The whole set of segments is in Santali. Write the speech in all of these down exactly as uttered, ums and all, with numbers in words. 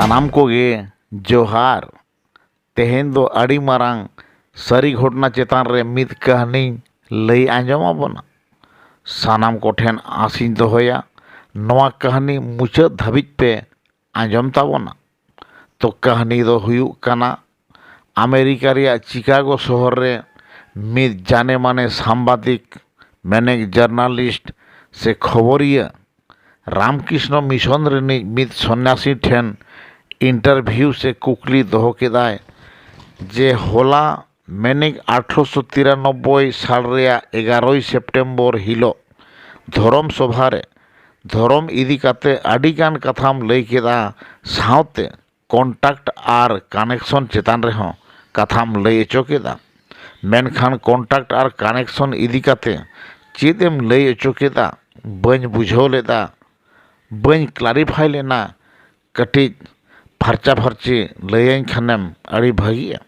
ᱥᱟᱱᱟᱢ ᱠᱚᱜᱮ ᱡᱚᱦᱟᱨ᱾ ᱛᱮᱦᱮᱧ ᱫᱚ ᱟᱹᱰᱤ ᱢᱟᱨᱟᱝ ᱥᱟᱹᱨᱤ ᱜᱷᱚᱴᱚᱱᱟ ᱪᱮᱛᱟᱱ ᱨᱮ ᱢᱤᱫ ᱠᱟᱹᱦᱱᱤᱧ ᱞᱟᱹᱭ ᱟᱸᱡᱚᱢ ᱟᱵᱚᱱᱟ᱾ ᱥᱟᱱᱟᱢ ᱠᱚᱴᱷᱮᱱ ᱟᱸᱥᱤᱧ ᱫᱚᱦᱚᱭᱟ, ᱱᱚᱣᱟ ᱠᱟᱹᱦᱱᱤ ᱢᱩᱪᱟᱹᱫ ᱫᱷᱟᱹᱵᱤᱡ ᱯᱮ ᱟᱸᱡᱚᱢ ᱛᱟᱵᱚᱱᱟ᱾ ᱛᱚ, ᱠᱟᱹᱦᱱᱤ ᱫᱚ ᱦᱩᱭᱩᱜ ᱠᱟᱱᱟ, ᱟᱢᱮᱨᱤᱠᱟ ᱨᱮᱭᱟᱜ ᱪᱤᱠᱟᱜᱳ ᱥᱚᱦᱚᱨ ᱨᱮ ᱢᱤᱫ ᱡᱟᱱᱮ ᱢᱟᱱᱮ ᱥᱟᱢᱵᱟᱫᱤᱠ, ᱢᱮᱱᱮᱠ ᱡᱟᱨᱱᱟᱞᱤᱥᱴ ᱥᱮ ᱠᱷᱚᱵᱚᱨᱤᱭᱟᱹ, ᱨᱟᱢᱠᱨᱤᱥᱱᱚ ᱢᱤᱥᱚᱱ ᱨᱤᱱᱤᱡ ᱢᱤᱫ ᱥᱚᱱᱱᱟᱥᱤ ᱴᱷᱮᱱ ᱤᱱᱴᱟᱨᱵᱷᱤᱭᱩ ᱥᱮ ᱠᱩᱠᱞᱤ ᱫᱚᱦᱚ ᱠᱮᱫᱟᱭ ᱡᱮ ᱦᱚᱞᱟ, ᱢᱮᱱᱮᱠ ᱟᱴᱷᱨᱚᱥᱚ ᱛᱤᱨᱟᱱᱚᱵᱵᱳᱭ ᱥᱟᱞ ᱨᱮᱭᱟᱜ ᱮᱜᱟᱨᱚᱭ ᱥᱮᱯᱴᱮᱢᱵᱚᱨ ᱦᱤᱞᱚᱜ ᱫᱷᱚᱨᱚᱢ ᱥᱚᱵᱷᱟ ᱨᱮ ᱫᱷᱚᱨᱚᱢ ᱤᱫᱤ ᱠᱟᱛᱮ ᱟᱹᱰᱤ ᱜᱟᱱ ᱠᱟᱛᱷᱟᱢ ᱞᱟᱹᱭ ᱠᱮᱫᱟ, ᱥᱟᱶᱛᱮ ᱠᱚᱱᱴᱟᱠᱴ ᱟᱨ ᱠᱟᱱᱮᱠᱥᱚᱱ ᱪᱮᱛᱟᱱ ᱨᱮᱦᱚᱸ ᱠᱟᱛᱷᱟᱢ ᱞᱟᱹᱭ ᱚᱪᱚ ᱠᱮᱫᱟ᱾ ᱢᱮᱱᱠᱷᱟᱱ ᱠᱚᱱᱴᱟᱠᱴ ᱟᱨ ᱠᱟᱱᱮᱠᱥᱚᱱ ᱤᱫᱤ ᱠᱟᱛᱮ ᱪᱮᱫ ᱮᱢ ᱞᱟᱹᱭ ᱚᱪᱚ ᱠᱮᱫᱟ, ᱵᱟᱹᱧ ᱵᱩᱡᱷᱟᱹᱣ ᱞᱮᱫᱟ, ᱵᱟᱹᱧ ᱠᱞᱟᱨᱤᱯᱷᱟᱭ ᱞᱮᱱᱟ᱾ ᱠᱟᱹᱴᱤᱡ ᱯᱷᱟᱨᱪᱟ ᱯᱷᱟᱨᱪᱤ ᱞᱟᱹᱭᱟᱹᱧ ᱠᱷᱟᱱᱮᱢ ᱟᱹᱰᱤ ᱵᱷᱟᱹᱜᱤᱜᱼᱟ᱾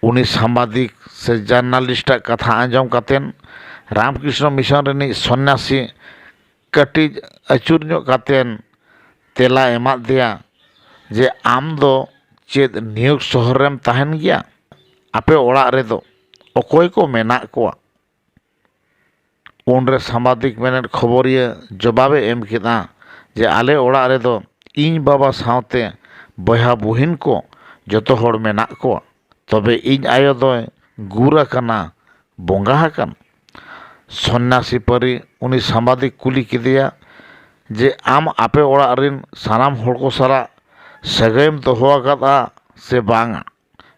ᱩᱱᱤ ᱥᱟᱢᱵᱟᱫᱤᱠ ᱥᱮ ᱡᱟᱨᱱᱟᱞᱤᱥᱴᱟᱜ ᱠᱟᱛᱷᱟ ᱟᱸᱡᱚᱢ ᱠᱟᱛᱮᱱ ᱨᱟᱢᱠᱨᱤᱥᱱᱚ ᱢᱤᱥᱚᱱ ᱨᱤᱱᱤᱡ ᱥᱚᱱᱱᱟᱥᱤ ᱠᱟᱹᱴᱤᱡ ᱟᱹᱪᱩᱨ ᱧᱚᱜ ᱠᱟᱛᱮᱱ ᱛᱮᱞᱟ ᱮᱢᱟᱫ ᱫᱮᱭᱟ ᱡᱮ, "ᱟᱢ ᱫᱚ ᱪᱮᱫ ᱱᱤᱭᱩᱭᱚᱨᱠ ᱥᱚᱦᱚᱨ ᱨᱮᱢ ᱛᱟᱦᱮᱱ ᱜᱮᱭᱟ? ᱟᱯᱮ ᱚᱲᱟᱜ ᱨᱮᱫᱚ ᱚᱠᱚᱭ ᱠᱚ ᱢᱮᱱᱟᱜ ᱠᱚᱣᱟ?" ᱩᱱᱨᱮ ᱥᱟᱢᱵᱟᱫᱤᱠ ᱢᱮᱱᱮᱫ ᱠᱷᱚᱵᱚᱨᱤᱭᱟᱹ ᱡᱚᱵᱟᱵᱮ ᱮᱢ ᱠᱮᱫᱟ ᱡᱮ, "ᱟᱞᱮ ᱚᱲᱟᱜ ᱨᱮᱫᱚ ᱤᱧ ᱵᱟᱵᱟ ᱥᱟᱶᱛᱮ ᱵᱚᱭᱦᱟ ᱵᱩᱦᱤᱱ ᱠᱚ ᱡᱚᱛᱚ ᱦᱚᱲ ᱢᱮᱱᱟᱜ ᱠᱚᱣᱟ, ᱛᱚᱵᱮ ᱤᱧ ᱟᱭᱳ ᱫᱚᱭ ᱜᱩᱨ ᱟᱠᱟᱱᱟ, ᱵᱚᱸᱜᱟ ᱟᱠᱟᱱᱟ᱾" ᱥᱚᱱᱱᱟᱥᱤ ᱯᱟᱹᱨᱤ ᱩᱱᱤ ᱥᱟᱢᱵᱟᱫᱤᱠ ᱠᱩᱞᱤ ᱠᱮᱫᱮᱭᱟ ᱡᱮ, "ᱟᱢ ᱟᱯᱮ ᱚᱲᱟᱜ ᱨᱤᱱ ᱥᱟᱱᱟᱢ ᱦᱚᱲ ᱠᱚ ᱥᱟᱞᱟᱜ ᱥᱟᱹᱜᱟᱹᱭᱮᱢ ᱫᱚᱦᱚ ᱟᱠᱟᱫᱼᱟ ᱥᱮ ᱵᱟᱝᱟ?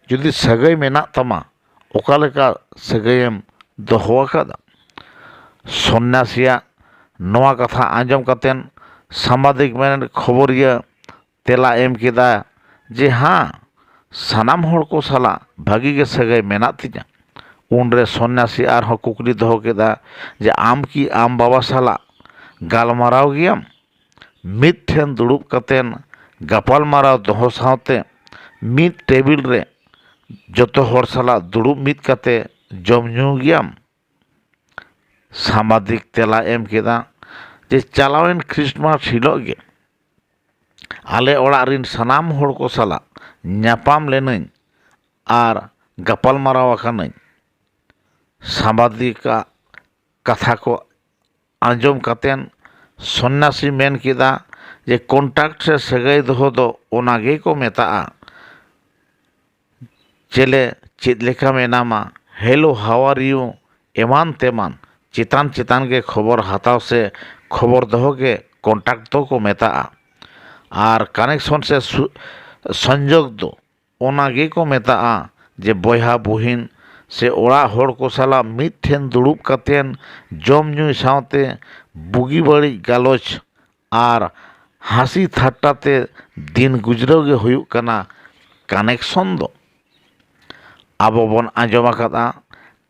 ᱡᱩᱫᱤ ᱥᱟᱹᱜᱟᱹᱭ ᱢᱮᱱᱟᱜ ᱛᱟᱢᱟ, ᱚᱠᱟ ᱞᱮᱠᱟ ᱥᱟᱹᱜᱟᱹᱭᱮᱢ ᱫᱚᱦᱚ ᱟᱠᱟᱫᱟ?" ᱥᱚᱱᱱᱟᱥᱤᱭᱟᱜ ᱱᱚᱣᱟ ᱠᱟᱛᱷᱟ ᱟᱸᱡᱚᱢ ᱠᱟᱛᱮᱱ ᱥᱟᱢᱵᱟᱫᱤᱠ ᱢᱮᱱᱮᱫ ᱠᱷᱚᱵᱚᱨᱤᱭᱟᱹ ᱛᱮᱞᱟ ᱮᱢ ᱠᱮᱫᱟ ᱡᱮ, "ᱦᱟᱸ, ᱥᱟᱱᱟᱢ ᱦᱚᱲ ᱠᱚ ᱥᱟᱞᱟᱜ ᱵᱷᱟᱹᱜᱤ ᱜᱮ ᱥᱟᱹᱜᱟᱹᱭ ᱢᱮᱱᱟᱜ ᱛᱤᱧᱟ᱾" ᱩᱱᱨᱮ ᱥᱚᱱᱱᱟᱥᱤ ᱟᱨᱦᱚᱸ ᱠᱩᱠᱞᱤ ᱫᱚᱦᱚ ᱠᱮᱫᱟ ᱡᱮ, "ᱟᱢ ᱠᱤ ᱟᱢ ᱵᱟᱵᱟ ᱥᱟᱞᱟᱜ ᱜᱟᱞᱢᱟᱨᱟᱣ ᱜᱮᱭᱟᱢ?" ᱢᱤᱫ ᱴᱷᱮᱱ ᱫᱩᱲᱩᱵ ᱠᱟᱛᱮᱱ ᱜᱟᱯᱟᱞᱢᱟᱨᱟᱣ ᱫᱚᱦᱚ ᱥᱟᱶᱛᱮ ᱢᱤᱫ ᱴᱮᱵᱤᱞ ᱨᱮ ᱡᱚᱛᱚ ᱦᱚᱲ ᱥᱟᱞᱟᱜ ᱫᱩᱲᱩᱵ ᱢᱤᱫ ᱠᱟᱛᱮ ᱡᱚᱢ ᱧᱩ ᱜᱮᱭᱟᱢ? ᱥᱟᱢᱵᱟᱫᱤᱠ ᱛᱮᱞᱟ ᱮᱢ ᱠᱮᱫᱟ ᱡᱮ, "ᱪᱟᱞᱟᱣᱮᱱ ᱠᱷᱨᱤᱥᱴᱢᱟᱥ ᱦᱤᱞᱳᱜ ᱜᱮ ᱟᱞᱮ ᱚᱲᱟᱜ ᱨᱤᱱ ᱥᱟᱱᱟᱢ ᱦᱚᱲ ᱠᱚ ᱥᱟᱞᱟᱜ ᱧᱟᱯᱟᱢ ᱞᱮᱱᱟᱹᱧ ᱟᱨ ᱜᱟᱯᱟᱞᱢᱟᱨᱟᱣ ᱟᱠᱟᱱᱟᱹᱧ᱾ ᱥᱟᱢᱵᱟᱫᱤᱠᱟᱜ ᱠᱟᱛᱷᱟ ᱠᱚ ᱟᱸᱡᱚᱢ ᱠᱟᱛᱮᱱ ᱥᱚᱱᱱᱟᱥᱤ ᱢᱮᱱ ᱠᱮᱫᱟ ᱡᱮ, ᱠᱚᱱᱴᱟᱠᱴ ᱥᱮ ᱥᱟᱹᱜᱟᱹᱭ ᱫᱚᱦᱚ ᱫᱚ ᱚᱱᱟ ᱜᱮᱠᱚ ᱢᱮᱛᱟᱜᱼᱟ᱾ ᱪᱮᱞᱮ ᱪᱮᱫ ᱞᱮᱠᱟ ᱢᱮᱱᱟᱢᱟ, hello, how are you, ᱮᱢᱟᱱ ᱛᱮᱢᱟᱱ ᱪᱮᱛᱟᱱ ᱪᱮᱛᱟᱱ ᱜᱮ ᱠᱷᱚᱵᱚᱨ ᱦᱟᱛᱟᱣ ᱥᱮ ᱠᱷᱚᱵᱚᱨ ᱫᱚᱦᱚ ᱜᱮ ᱠᱚᱱᱴᱟᱠᱴ ᱫᱚᱠᱚ ᱢᱮᱛᱟᱜᱼᱟ᱾ ᱟᱨ ᱠᱟᱱᱮᱠᱥᱚᱱ ᱥᱮ ᱥᱩ-, ᱥᱚᱝᱡᱳᱜᱽ ᱫᱚ ᱚᱱᱟ ᱜᱮᱠᱚ ᱢᱮᱛᱟᱜᱼᱟ ᱡᱮ ᱵᱚᱭᱦᱟ ᱵᱩᱦᱤᱱ ᱥᱮ ᱚᱲᱟᱜ ᱦᱚᱲ ᱠᱚ ᱥᱟᱞᱟᱜ ᱢᱤᱫ ᱴᱷᱮᱱ ᱫᱩᱲᱩᱵ ᱠᱟᱛᱮᱱ ᱡᱚᱢ ᱧᱩᱭ ᱥᱟᱶᱛᱮ ᱵᱩᱜᱤ ᱵᱟᱹᱲᱤᱡ ᱜᱟᱞᱚᱪ ᱟᱨ ᱦᱟᱹᱥᱤ ᱛᱷᱟᱴᱴᱟ ᱛᱮ ᱫᱤᱱ ᱜᱩᱡᱽᱨᱟᱹᱣ ᱜᱮ ᱦᱩᱭᱩᱜ ᱠᱟᱱᱟ ᱠᱟᱱᱮᱠᱥᱚᱱ ᱫᱚ᱾ ᱟᱵᱚ ᱵᱚᱱ ᱟᱸᱡᱚᱢ ᱟᱠᱟᱫᱼᱟ,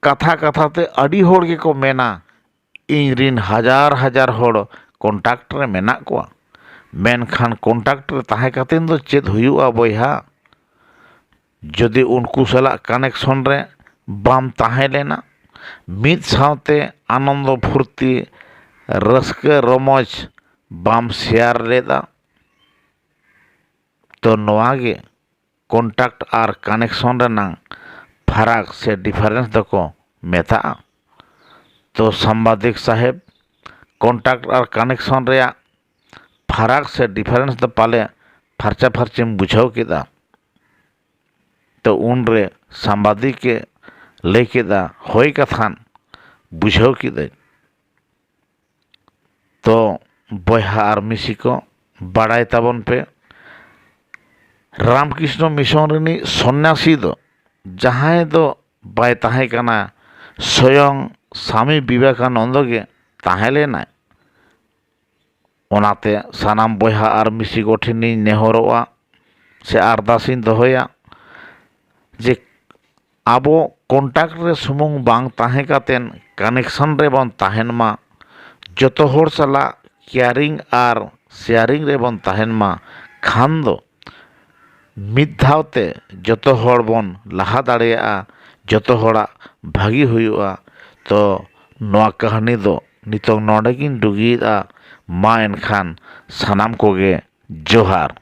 ᱠᱟᱛᱷᱟ ᱠᱟᱛᱷᱟ ᱛᱮ ᱟᱹᱰᱤ ᱦᱚᱲ ᱜᱮᱠᱚ ᱢᱮᱱᱟ, "ᱤᱧ ᱨᱤᱱ ᱦᱟᱡᱟᱨ ᱦᱟᱡᱟᱨ ᱦᱚᱲ ᱠᱚᱱᱴᱟᱠᱴ ᱨᱮ ᱢᱮᱱᱟᱜ ᱠᱚᱣᱟ, ᱢᱮᱱᱠᱷᱟᱱ ᱠᱚᱱᱴᱟᱠᱴ ᱨᱮ ᱛᱟᱦᱮᱸ ᱠᱟᱛᱮ ᱫᱚ ᱪᱮᱫ ᱦᱩᱭᱩᱜᱼᱟ ᱵᱚᱭᱦᱟ?" ᱡᱩᱫᱤ ᱩᱱᱠᱩ ᱥᱟᱞᱟᱜ ᱠᱟᱱᱮᱠᱥᱚᱱ ᱨᱮ ᱵᱟᱢ ᱛᱟᱦᱮᱸ ᱞᱮᱱᱟ, ᱢᱤᱫ ᱥᱟᱶᱛᱮ ᱟᱱᱚᱱᱫᱚ ᱯᱷᱩᱨᱛᱤ, ᱨᱟᱹᱥᱠᱟᱹ ᱨᱚᱢᱚᱡᱽ ᱵᱟᱢ ᱥᱮᱭᱟᱨ ᱞᱮᱫᱟ, ᱛᱚ ᱱᱚᱣᱟ ᱜᱮ ᱠᱚᱱᱴᱟᱠᱴ ᱟᱨ ᱠᱟᱱᱮᱠᱥᱚᱱ ᱨᱮᱱᱟᱝ ᱯᱷᱟᱨᱟᱠ ᱥᱮ ᱰᱤᱯᱷᱟᱨᱮᱱᱥ ᱫᱚᱠᱚ ᱢᱮᱛᱟᱜᱼᱟ᱾ ᱛᱚ ᱥᱟᱢᱵᱟᱫᱤᱠ ᱥᱟᱦᱮᱵᱽ, ᱠᱚᱱᱴᱟᱠᱴ ᱟᱨ ᱠᱟᱱᱮᱠᱥᱚᱱ ᱨᱮᱭᱟᱜ ᱯᱷᱟᱨᱟᱠ ᱥᱮ ᱰᱤᱯᱷᱟᱨᱮᱱᱥ ᱫᱚ ᱯᱟᱞᱮ ᱯᱷᱟᱨᱪᱟ ᱯᱷᱟᱨᱪᱤᱢ ᱵᱩᱡᱷᱟᱹᱣ ᱠᱮᱫᱟ᱾ ᱛᱚ ᱩᱱᱨᱮ ᱥᱟᱢᱵᱟᱫᱤᱠᱮ ᱞᱟᱹᱭ ᱠᱮᱫᱟ, "ᱦᱳᱭ ᱠᱟᱛᱷᱟᱱ, ᱵᱩᱡᱷᱟᱹᱣ ᱠᱮᱫᱟᱹᱧ᱾" ᱛᱚ ᱵᱚᱭᱦᱟ ᱟᱨ ᱢᱤᱥᱤ ᱠᱚ, ᱵᱟᱲᱟᱭ ᱛᱟᱵᱚᱱ ᱯᱮ, ᱨᱟᱢᱠᱨᱤᱥᱱᱚ ᱢᱤᱥᱚᱱ ᱨᱤᱱᱤᱡ ᱥᱚᱱᱱᱟᱥᱤ ᱫᱚ ᱡᱟᱦᱟᱸᱭ ᱫᱚ ᱵᱟᱭ ᱛᱟᱦᱮᱸ ᱠᱟᱱᱟ, ᱥᱚᱭᱚᱝ ᱥᱟᱢᱤ ᱵᱤᱵᱮᱠᱟᱱᱚᱱᱫᱚ ᱜᱮ ᱛᱟᱦᱮᱸ ᱞᱮᱱᱟᱭ᱾ ᱚᱱᱟᱛᱮ ᱥᱟᱱᱟᱢ ᱵᱚᱭᱦᱟ ᱟᱨ ᱢᱤᱥᱤ ᱠᱚ ᱴᱷᱮᱱᱤᱧ ᱱᱮᱦᱚᱨᱚᱜᱼᱟ ᱥᱮ ᱟᱨᱫᱟᱥᱤᱧ ᱫᱚᱦᱚᱭᱟ ᱡᱮ ᱟᱵᱚ ᱠᱚᱱᱴᱟᱠᱴ ᱨᱮ ᱥᱩᱢᱩᱝ ᱵᱟᱝ ᱛᱟᱦᱮᱸ ᱠᱟᱛᱮᱱ ᱠᱟᱱᱮᱠᱥᱚᱱ ᱨᱮᱵᱚᱱ ᱛᱟᱦᱮᱱ ᱢᱟ, ᱡᱚᱛᱚ ᱦᱚᱲ ᱥᱟᱞᱟᱜ ᱠᱮᱭᱟᱨᱤᱝ ᱟᱨ ᱥᱮᱭᱟᱨᱤᱝ ᱨᱮᱵᱚᱱ ᱛᱟᱦᱮᱱ ᱢᱟ, ᱠᱷᱟᱱ ᱫᱚ ᱢᱤᱫ ᱫᱷᱟᱣ ᱛᱮ ᱡᱚᱛᱚ ᱦᱚᱲ ᱵᱚᱱ ᱞᱟᱦᱟ ᱫᱟᱲᱮᱭᱟᱜᱼᱟ, ᱡᱚᱛᱚ ᱦᱚᱲᱟᱜ ᱵᱷᱟᱹᱜᱤ ᱦᱩᱭᱩᱜᱼᱟ᱾ ᱛᱚ ᱱᱚᱣᱟ ᱠᱟᱹᱦᱱᱤ ᱫᱚ ᱱᱤᱛᱚᱝ ᱱᱚᱰᱮ ᱜᱤᱧ ᱰᱩᱜᱤᱭᱮᱫᱼᱟ᱾ ᱢᱟ ᱮᱱᱠᱷᱟᱱ ᱥᱟᱱᱟᱢ ᱠᱚᱜᱮ ᱡᱚᱦᱟᱨ᱾